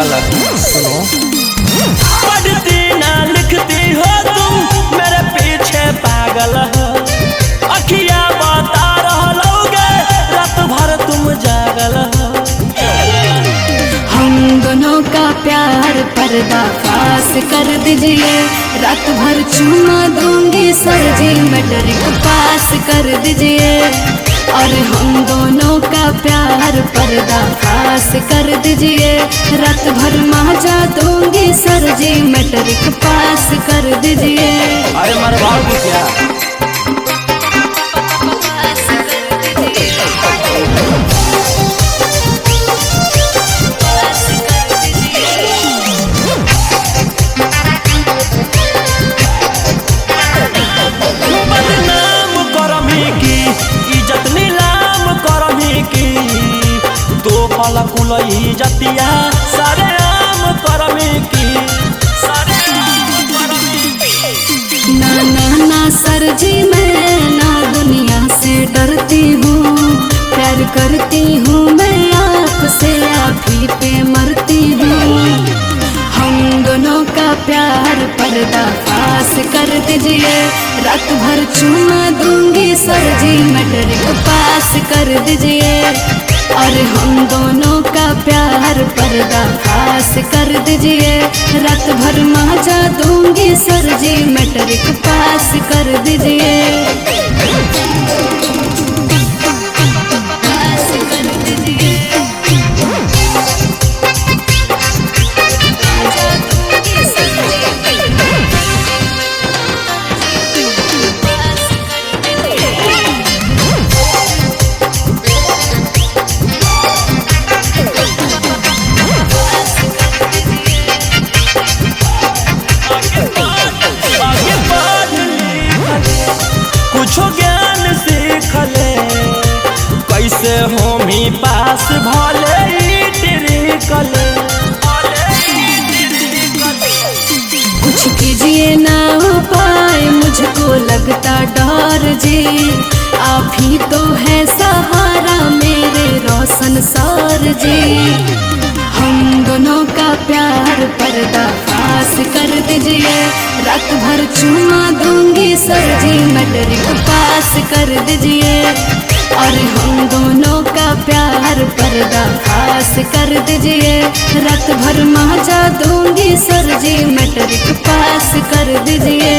साला। सुनो, पढ़ती ना लिखती हो तुम, मेरे पीछे पागल हो। अखिया बता रहोगे, रात भर तुम जागल हो। हम दोनों का प्यार पर्दा फास कर दीजिए, रात भर चूमा दूंगी सर जी मैट्रिक पास कर दीजिए। और हम दोनों का प्यार पर्दा फास कर दीजिए, रात भर मजा दूंगी सर जी मैट्रिक पास कर दीजिए। अरे मरवाओगी क्या? पास कर दीजिए। पास कर दीजिए। बदनाम करमी की इज्जत नीलाम करमी की, दो पल कुलई जतिया सारे आम करमी की, सारे आम करमी की। ना ना ना सर जी मैं ना दुनिया से डरती हूँ, प्यार करती हूँ मैं आपसे, आप ही पे मरती हूँ। हम दोनों का प्यार पर्दा फास कर दीजिए, रात भर चूमा दूंगी सर जी मैट्रिक पास कर दीजिए। और हम दोनों का प्यार पर्दा फास कर दीजिए, रात भर मजा दूंगी सर जी मैट्रिक पास कर दीजिए। पास कर दीजिए। मजा दूंगी सर जी पास कर दीजिए। आगे पढ़ लिख ले, कुछो ज्ञान सीख ले, कैसे होमी पास भले ले। कुछ कीजिए ना उपाय, मुझको लगता डर जी, आप ही तो है सहारा मेरे रोशन सर जी। हम दोनों का प्यार पर्दा फास कर दीजिए, रात भर चूमा दूंगी सर जी मैट्रिक पास कर दीजिए। और हम दोनों का प्यार पर्दा फास कर दीजिए, रात भर मजा दूंगी सर जी मैट्रिक पास कर दीजिए।